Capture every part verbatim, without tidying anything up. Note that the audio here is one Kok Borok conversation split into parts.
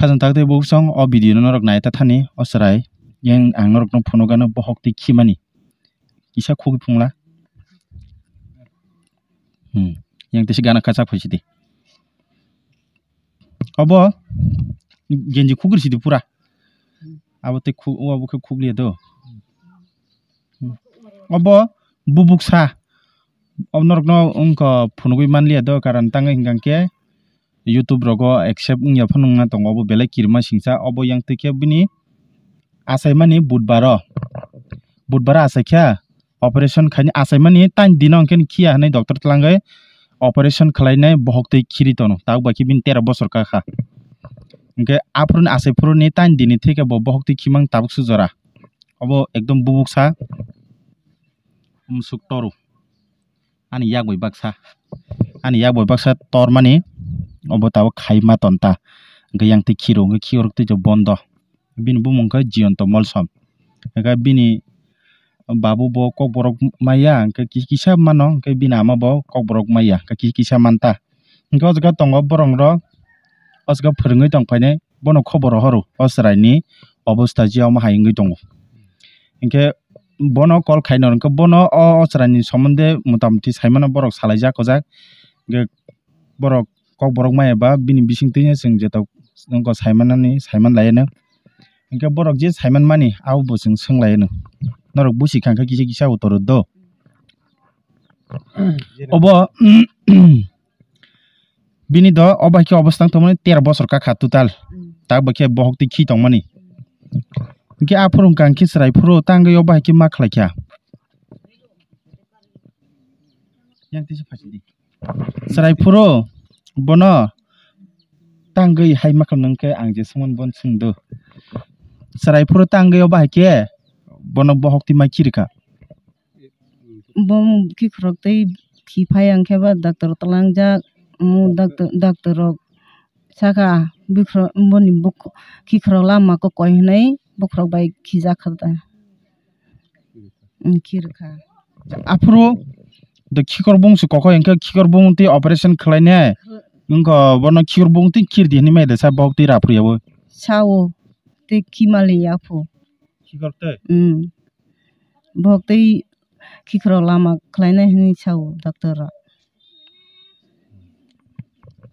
Khajang tak tei buksong o video no norok nai ta thani o chwrai yang ang norok no phunukgano bohok tei khimani kisa khugwi phungla. Hmm. Yang tei se gana kachak phai sidi. Obo genji khugri sidi pura. Abo tei khu-, obo khe khugliya do. Hmm. Obo bubuksa. Obo norokno wngkha phunugwi manliya do, karon tangwi hwnkha khe YouTube rogo accept wngya phano wngna tongo, obo belai kirima singsa. Obo yang twi khe bini achaimani budbaro, budbaro achaikha operation khaini, achaimani tain dino hwnkhe khiya hwnwi doctor twlangwi operation khlainai bohok twi khiri tono, tabuk bai khe bini tero bosor kakha. Hwnkhe aphuruni achai phuruni tain dini theke bo bohok twi khimang tabuk se jora. Obo ekdom bubuksa. Musuk toru. Ani yak bai baksa. Ani yak bai baksa tormani. Obo tabuk khai ma ton ta. Hwnkhe yang twi khiro, hwnkhe khirok twi bondo. Bini bumung khe Jiyonto Molsom. Hwnkhe bini babu bo kokborok maya, hwnkhe ki-, kisa mano, hwnkhe bini ama bo kokborok maya, hwnkhe ki-, kisa manta. Hwnkhe o jaga tongo borok rok, o jaga phwrwngwi tong phainai, bono khobor rohoro, o chwraini obostha je omo hai wngwi tongo. Hwnkhe bono call khaino, hwnkhe bono o, o chwraini somonde mota moti saimano borok salaijak ojak. Hwnkhe borok kokborok maya ba bini bisingtwi chwng jetok wngkha saimanani, saiman laiano. Hwnkhe borok je saiman mani, abo bo chwng swng laiano. Norok busi kha khe kisa kisa utoro do. Obo, bini do obo hai khe obostang tongmani tero bosor kakha total. Mm. Tak bai khe bohok twi khi tongmani. Hwnkhe aphuru hwnkha hwnkhe chwrai phuru tangwi obo hai khe ma khlai kha. Yang tisa phasi di. Chwrai phuru bono tangwi hai ma khlai nang khe ang je sumon bon swngdo. Chwrai phuru tangwi obo hai khe bono bohok twi ma khiri kha. Bo khikrok tei khi phai ang khe ba doctor twlangjak, omo doctor, doctor rok saka bwkhrok boni buk-, khikrok lama kok koi hwnwi bwkhrok bai khijak kha da. Umm, khirkha. Aphuru do khikrok bung se kokoi hwnkhe khikrok bung twi operation khlainai. Wngkha bono khikrok bung twi khirdi hwnwi mai da sa bok twi raphru yabo. Sao tei khimali yaphu. Khikrok tei? Umm. Bok tei khikrok lama khlainai hwnwi sao doctor rok.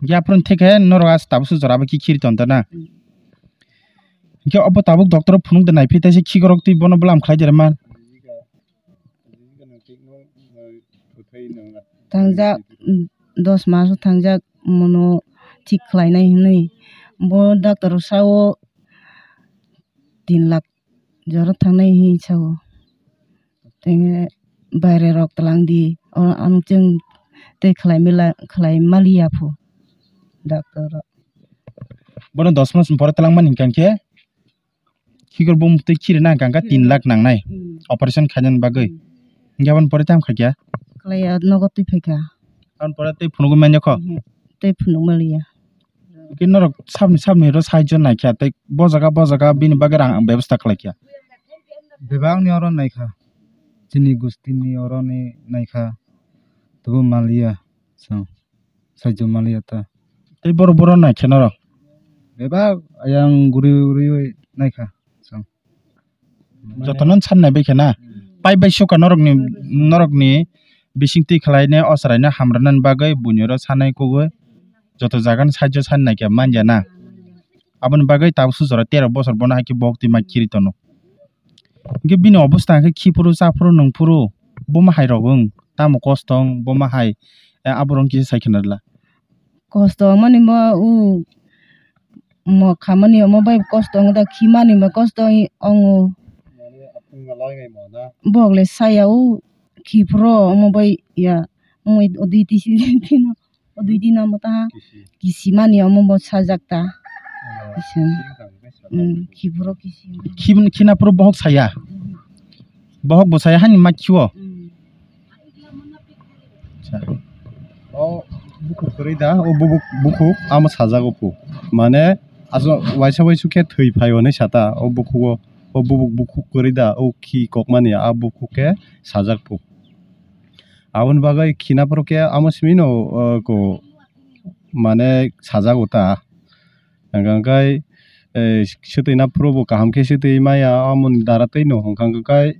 Hwnkhe aphuru theke norok as tabuk se jora bai khe khiri tonta na? Hmm. Hwnkhe obo tabuk doctor phunuk de naiphi taise khikrok twi bono bwlam khlai de rwma. Thangjak, mm, dos mas o thangjak mono thik khlainai hwnwi. Bo doctor sao tin lakh jora thangnai hinwi sao. Tei baire rok twlang di, o, ang chwng tei khlai mila, khlai maliya pho doctor rok. Bono dos mas ni pore twlang mani hwnkha khe, khikrok bumung twi khirina hwnkha khe tin lakh nangnai, hmm, operation khainani bagwi. Hmm. Hwnkhe aboni pore tamo khaikha? Khlaiya, nogo twi phaikha. Aboni pore tei phunugwi manya kho? Mhm. Tei phunuk maliya. Hwnkhe norok sabni sabni ro sahajyo naikha tei bo jaga bo jaga bini bagwi rang bebostha khlaikha. Bebakni oro naikha. Chini gustini oroni naikha. Tebo maliya chwng. Sahajyo maliya ta. Tei borok borok naikha norok? Bebak ayang guri guriwi naikha chwng. Jotono san nai bai khe na. Hmm. Pai bai suka norokni, norokni bising twi khlai ne o chwrai no hamrwna ni bagwi buini oro sanai kugwi joto jaga ni side o san nai khe man ya na. Aboni bagwi tabuk sujora tero bosor bono hai khe bok twi ma khiri tono. Hwnkhe bini obostha hwnkhe khiphuru chaphuru nungphuru buma hai rok wng tamo kosto wng buma hai, eh, aborok kisa sai khe na rwla. Kosto mani bo u mo khamani omo bai kosto wng da khimani bo kosto wng o. Bok le saya o khiphuru omo bai ya omo o dui tisi dino o dui dino omo ta kisi mani omo bo sajak ta. Kisi khiphuru kisi. Khim-, khina phuru bohok saya. Bohok bo saya hani ma khiwo. Mm. Acha. O bukhuk kwrwi da, o bubuk bukhuk amo sajago phu. Mane aso waisa waisu khe thwi phaio hinwi sata, o bukhugo, o bubuk bukhuk kwrwi da, o khi kokmani a bukhuk khe sajak phu. Aboni bagwi khina phuru khe amo simi no, o, ko, mane sajago ta. Hwnkhe Eh, swtwi na phuru bo kaham khe swtwi maya, amoni dara twi no hwnkha hwnkhe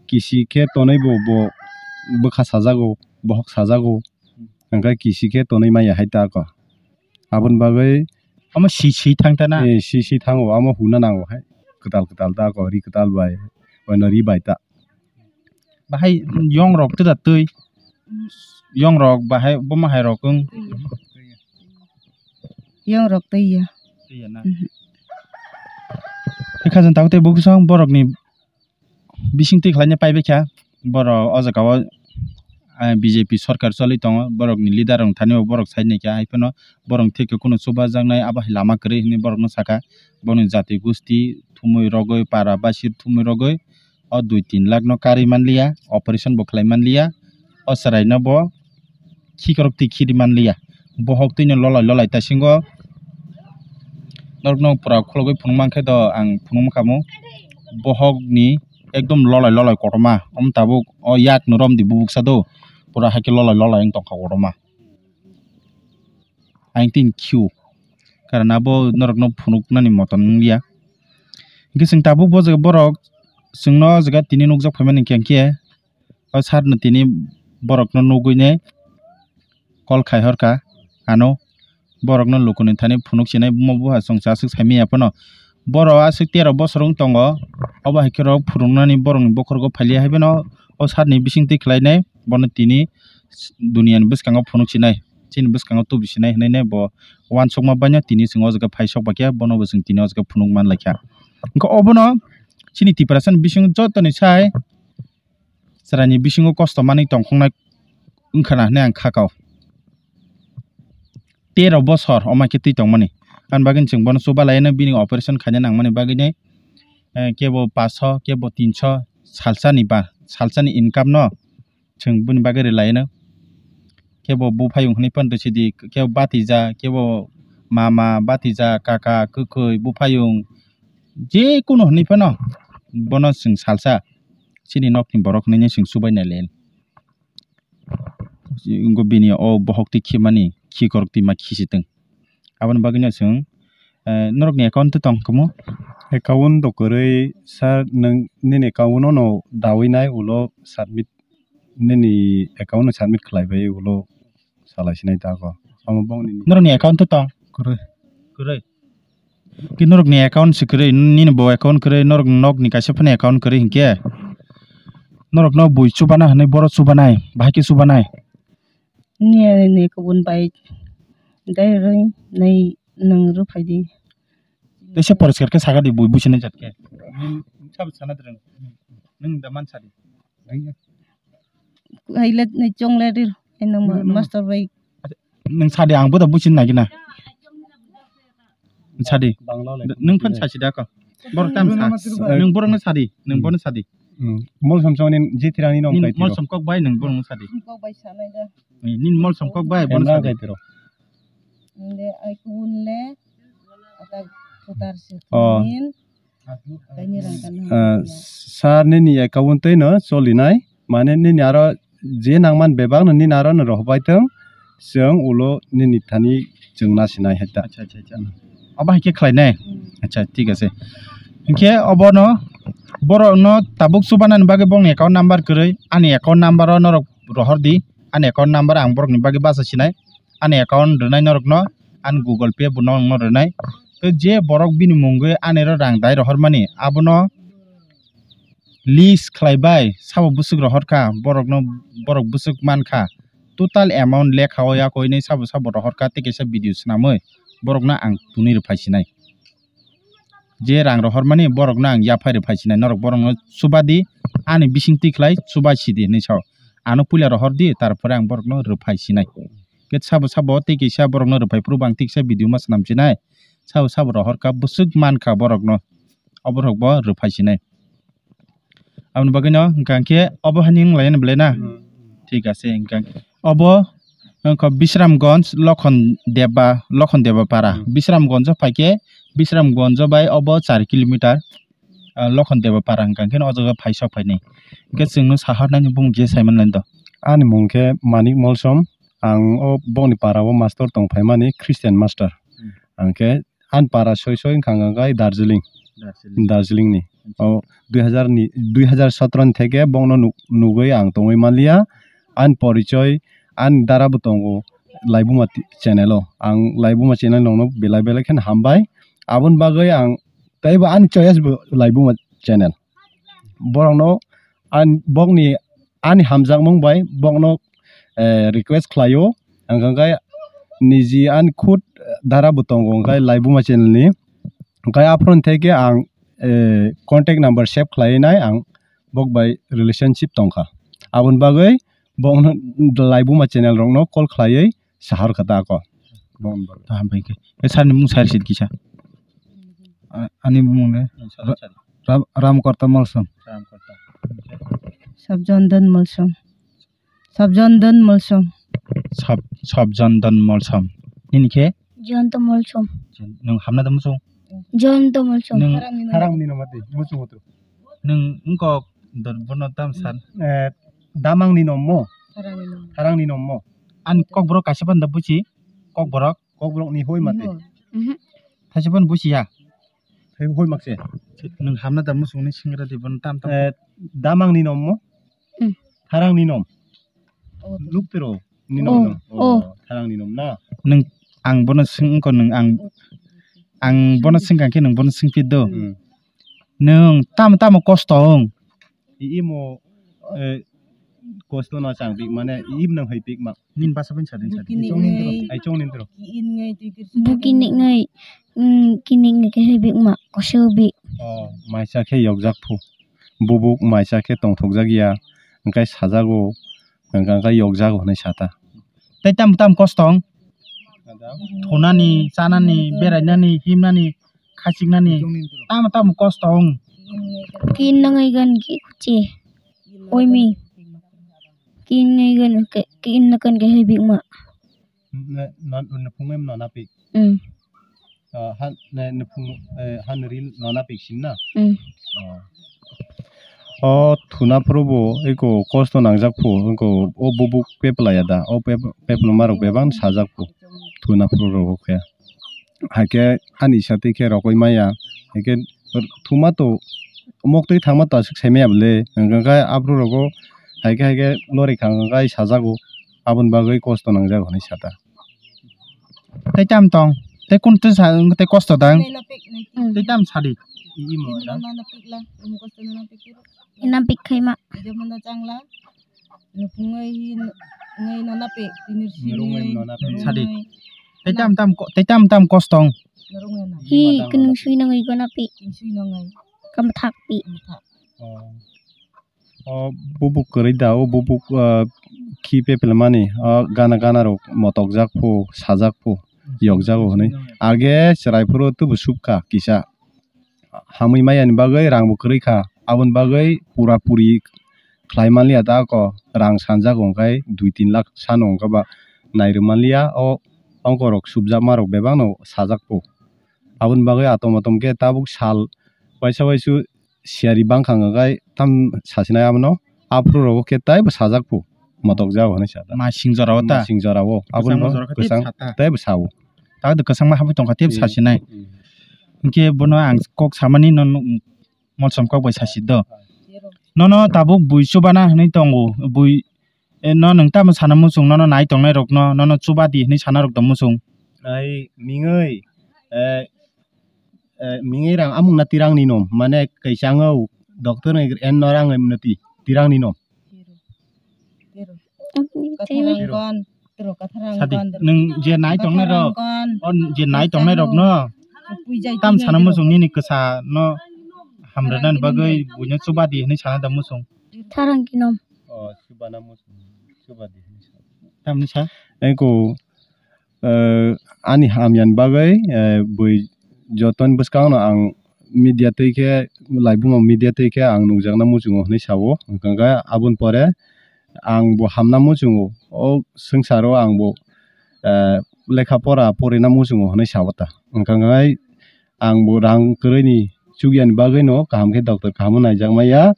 kisi khe tonwi bo, bo bwkha sajago, bohok sajago, hwnkhe kisi khe tonwi maya hai ta ko. Aboni bagwi Omo si si thang ta na? Eh, si si thango, amo huna nango hai. Kwtal kwtal ta ko, ri kwtal bai, oino ri bai ta. Bahai yong rok twi da twi. Yong rok bahai boma hai rok wng. Yong rok twi ya. Twi ya na? Mhm. Kha jang tabuk tei bukusong borok ni bising twi khlaina pai baikha. Borok o jaga o, ah, B J P sorkar choli tongo, borok ni leader rok thani bo borok sai naikha, hai phano borok ni theke kunu chubajaknai abo hai lama kwrwi hinwi borok no sakha. Boni jati gusti thumwi rogwi, para basir thumwi rogwi o dui tin lakh no karwi manliya, operation bo khlai manliya, o chwrai no bo khikrok twi khiri manliya. Bohok twi no lolai lolai ta singo norok no pura khulogwi phunuk mankhe do ang phunuk mankha mo. Bohok ni ekdom lolai lolai kotorma, omo tabuk o yak no romdi bubuksa do, pura haikhe lolai lolai wng tongkha kotorma. Ang tin khiu, karon abo norok no phunuk nani motom wngya. Hwnkhe chwng tabuk bo jaga borok chwng no o jaga tini nukjak phaimani hwnkhe, hwnkhe o sir no tini borok no nugwi nai call khai hor kha ano, borok no luku ni thani phunuk sinai, bumo buha chwng cha swk sai manya phano. Borok aswk tero bosor wng tongo, obo hai khe rok phunuknani borok ni bokhorok o phailiya, hai phano o sir ni bising twi khlai nai bono tini dunia ni bwskango phunuk sinai, chini bwskango tubu sinai hinui nai bo uansukma baino tini chwng o jaga phai sok bai khe bono bo chwng tini o jaga phunuk man lai kha. Hwnkhe obono chini Tiprasa ni bising joto ni sai chwraini bisingo kosto manwi tongkhoknai wngkha na hinui ang kha kau. Tero bosor omo khe twi tongmani. Aboni bagwi chwng bono chuba laiya no, bini operation khaina nangmani bagwi nai, eh, kebo paso, kebo tinso salsani ba, salsani income no chwng bini bagwi rwlai no. Kebo buphayung hinui phano rwsidi, kebo batija, kebo mama, batija, kaka, kwkhwi, buphayung, je kunu hinui phano bono chwng salsa chini nokni borok hinui no chwng chubai nai le. Wngkha bini o bohok twi khimani khikrok twi ma khisi tong. Aboni bagwi no chwng, eh, norokni account tong kamo? Account to kwrwi sir, nwng nini account no dawi nai ulo submit, nini account no submit khlai bai ulo salai sinai ta ko. Omo bongni. Norokni account to tong? Kwrwi. Kwrwi. Ki norokni account se kwrwi, nini bo account kwrwi, norok nokni kaisa phano account kwrwi hinkhe norokno bui chubana hinui boro chubanai, bahai khe chubanai. Niya ni kubun bai dai roi nai nwng rw phai di. Tei se poriskar khe saga di bui businai jat khe. Nwng sabo sana di rwng. Nwng da man sa di. Hai le nai chong le rir. Ai nang ma-, master bai. Nwng sadi, ang bo da buchini nai gina. Sadi. Bangla le. Nwng phan sasi da ko. Borok tam sa. Nwng borok no sadi. Nwng borok no sadi. Hmm. Mol samsong ni je tirani nong kai tiro. Mol samkok bai nwng borok no sadi. Kok bai sanai da. Nin mol samkok bai borok no sadi. Kai tiro. Nde ai kubun le ata putar se. Oh. Tunin. Ah, sir, nini account twi no cholinai, mane nini aro je nangman bebak no nini aro no rohorbai tong, chwng ulo nini thani chwng na sinai hai ta. Acha, acha, acha. Abo hai khe khlai nai? Hmm. Acha, thik ase. Hinkhe obo no, borok no tabuk chubanani bagwi bongni account number kwrwi, ani account number o norok rohor di, ani account number ang borok ni bagwi bacha sinai. Ani account rwnai norokno, ani Google Pay bo norokno rwnai. Tei je borok bini mungwi aniro rang dai rohormani, abono list khlai bai sabo bwswk rohor kha, borokno, borok bwswk man kha. Total amount lekha o yak oi nai sabo sabo rohor kha, tei kaisa video swnamwi borokno ang twnwi rw phai sinai. Je rang rohormani borokno ang yaphai rw phai sinai, norok borokno chuba di, ani bising twi khlai chuba si di hinwi sao. Ano puila rohor di, tarpore ang borokno rw phai sinai. Khe sabo sabo tei kisa borokno rw phai phuru bo ang tei kisa video ma swnam sinai. Sabo sabo rohor kha, bwswk man kha borokno, oborok bo rw phai sinai. Aboni bagwi no hwnkha khe obo hani wng lai ani belai na? Hmm. Thik ase, hwnkha khe obo wngkha Bisramganj Lokhon Deba, Lokhon Deba para. Hmm. Bisramganj o phai khe, Bisramganj o bai obo char kilometer, ah, Lokhon Deba para hwnkha khe o jaga phai sok phainai. Hwnkhe chwngno sahar nani bumung je saiman nani do. Ani mung khe Manik Molsom, ang o bokni para o master tong phaimani, Christian master. Hmm. Ang khe ani para soi soi wngkha hwnka khe Darjeeling, Darjeeling. Darjeeling ni. Acha. O dui hazar ni, dui hazar sotro ni theke bokno nuk-, nugwi ang tongwi manliya. Ani porichoi, ani dara bo tongo Laibuma ti-, channel o. Ang Laibuma channel nokno belai belai kheno hambai. Aboni bagwi ang teibo ani choice bo Laibuma channel. Borokno an-, bokni ani hamjakmung bai bokno, eh, request khlaio. Hwnka khe niji ani khud dara bo tongo hwnka khe Laibuma channel ni. Hwnka khe aphuru theke ang, eh, contact number save khlai nai ang bok bai relationship tongkha. Aboni bagwi bokno Laibuma channel rokno call khlaiwi sahor kha ta ako. Bokni bagwi. Kaham bai khe. Eh, sir ni mung sir sit kisa. A-, ani bumung le Ra-, Ram Korta Molsom. Sabjondon Molsom. Sabjondon Molsom. Sab-, Sabjondon Molsom. Nini khe? Jayanta Molsom. Nwng hamna da muchung? Jayanta Molsom. Nwng Tharang ni nom mati, muchung utu. Nwng wngkok dor-, bono tam san? Eh, Damang ni nom mo? Tharang ni nom. Tharang ni nom mo? Ani kokborok kaisa phan da buchi? Kokborok? Kokborok ni hoi mati. Mhm. Thaisa phan buchi ya? Hoi, hoi makse. Nwng hamna da muchung ni singra di bono tam tam. Eh, Damang ni nom mo? Hmm. Tharang ni nom? Oh. Luk tero ni nom. Oh, no? Oh, oh. Tharang ni nom na? Nwng ang bono swng ko nwng ang, ang bono swng kang khe nwng bono swng phi do. Hmm. Nwng tamo tamo kosto wng? I imo, eh, kosto no chang pik mane i im nang hai pik ma. Nin basa bin sadin sadin. Buki ni ngai. Ai chong nin tro. Buki ni ngai, mm, kini ngai khe hai bik ma, koso bik. Oh, maisa khe yokjak phu. Bubuk maisa khe tongthokjak ya, hwnkhe sajago, hwnkhe yokjago hwnwi sata. Tei tam tam kosto wng? Thunani, chanani, berainani, himnani, khachiknani, tamo tamo kosto wng. Kin nangwi gan ki kuchi, oimi. Kin nangwi gan ke, kin nakan ke hai bikma. Ne, non, ne phungem no napik. Hmm. Ah, han, ne, ne phung, eh, han ril no napik sin na? Hmm. Oh. O thuna phuru bo eko kosto nangjak phu, eko o bubuk peplaya da, o pep-, pepla marok bebang sajak phu, thuna phuru rok khe. Haikhe ani satwi khe rokoi maya, haikhe thuma to moktwi thangma to aswk sai maya bwle, hwnkhe aphuru rogo haikhe haikhe lori khang khe sajago, aboni bagwi kosto nangjak hinwi sata. Tei tam tong, tei kun tei sa, tei kosto dang. Tei tam sadi. Imo na. Ina bik khaima. Jemon da changla. Nupungoi hi ngai no nape, tinir si ngai no nape. Sadi. Tei tam tam ko-, tei tam tam kosto wng. Hi kwnung sui nangwi go nape. Sui nangwi. Kam thak pi. Oh. O bubuk kwrwi da, o bubuk, ah, khi pepelmani, o gana gana rok motokjak phu, sajak phu, yokjago hwnwi. Age chwrai phuru tubu subkha kisa. Hamwi maya ni bagwi rang bo kwrwi kha, aboni bagwi pura puri khlai manliya da ako rang sanjago hwnkhe dui tin lakh sano hwnkhe ba nairwk manliya o ongkorok subjakma rok bebak no sajak phu. Aboni bagwi atom atom khe tabuk sal waisa waisu siyari bangkha hwnkhe tam sasinai abono aphuru rogo khe taibo sajak phu. Motokjak hinwi sa da. Ma sing jora o ta? Ma sing jora o. Aboni kwchangma bo jora khe kwchang tei sa ta? Tei bo sa o. Ta do kwchangma habwi tongkha tei bo sasinai. Hmm. Hinkhe bono ang kok samani no, no, molsom kok bai sasi do. Nono tabuk bui chubana hinwi tongo. Bui, eh, no nwng tamo sana muchung, nono nai tongnai rokno, nono chuba di hinwi sana rok tong muchung. Ai mingwi, eh, eh, mingwi rang amung na tirang ni nom, mane kaisa ang o doctor ni en no rang em nati tirang ni nom. Sadi, nwng je nai tongnai rok, o je nai tongnai rok no tam sana muchung nini kwsa no hamrwna ni bagwi buino chuba di hinwi sana da muchung. Tharang kinom. O, chuba na muchung, chuba di hinwi sa. Tamni sa? Eko, eh, ani hamya ni bagwi, eh, bui jotoni bwskango no ang media twi khe, laibuma media twi khe ang nukjakna muchungo hinwi sa o. Hwnkhe aboni pore ang bo hamna muchungo. O swngcharo ang bo, eh, lekha pora porina muchungo hinwi sa o ta. Hwnkhe ang bo rang kwrwi ni chukya ni bagwi no kaham khe doctor kaham o naijak maya.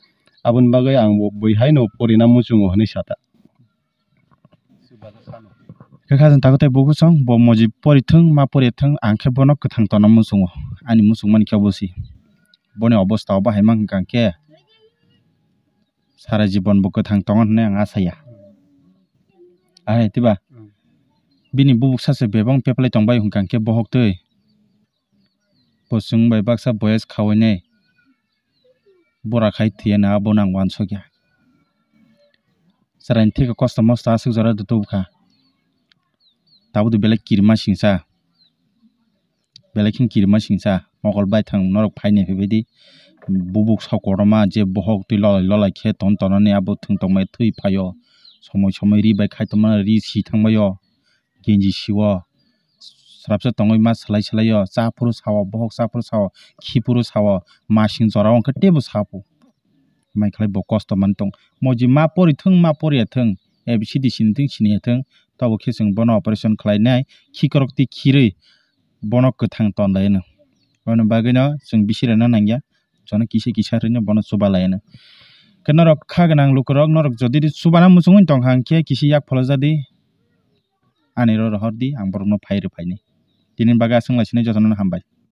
Aboni bagwi ang bo bui hai no porina muchungo hinwi sa ta. Kha jang tago tei bukuchung bo moji pori thung ma pori thung, ang khe bono kwthang tongna muchungo. Ani muchungmani khe obo se. Boni obostha obo hai ma hwnkha khe sara jibon bo kwthang tongo hinwi ang asa ya. Ahai, tiba? Hmm. Bini bubuk sache bebak peplai tongbai hwnkha khe bohok twi. Bo chwng bai baksa boyes khawi nai. Bura khai thwiya na abono ang uansukya. Chwraini thik kosto mosto aswk jora do tubukha. Tabukdo belai kirima singsa. Belai khe kirima singsa. Mokol baithang norok phainai phaibaidi. Bubuk sok kotorma je bohok twi lolai lolai khe ton tonani abo thwng tongmai thwi phaio. Somoi somoi ri bai khai tongmani ri si thangbaio. Genji siwo. Srapsa tongwi ma swlai swlaio. Cha phuru sao, bohok cha phuru sao, khi phuru sao. Masing jorao hwnkhe teibo sapo. Mai khlai bo kosto man tong. Moji ma pori thung, ma poriya thung. A B C D sini thung, siniya thung. Tobo khe chwng bono operation khlainai. Khikrok tei khirwi bono kwthang tonlaino. Aboni bagwino chwng bisirano nangya. Jono kisa kisa rwino bono chuba laino. Khe norok kha gwnang lukurok, norok jodi chubana muchungwi tongkha hwnkhe kisa yak pholo jadi. Ani ro rohor di, ang borokno phai rw phainai. Tini bagwi aswk lai sini jotono hambai.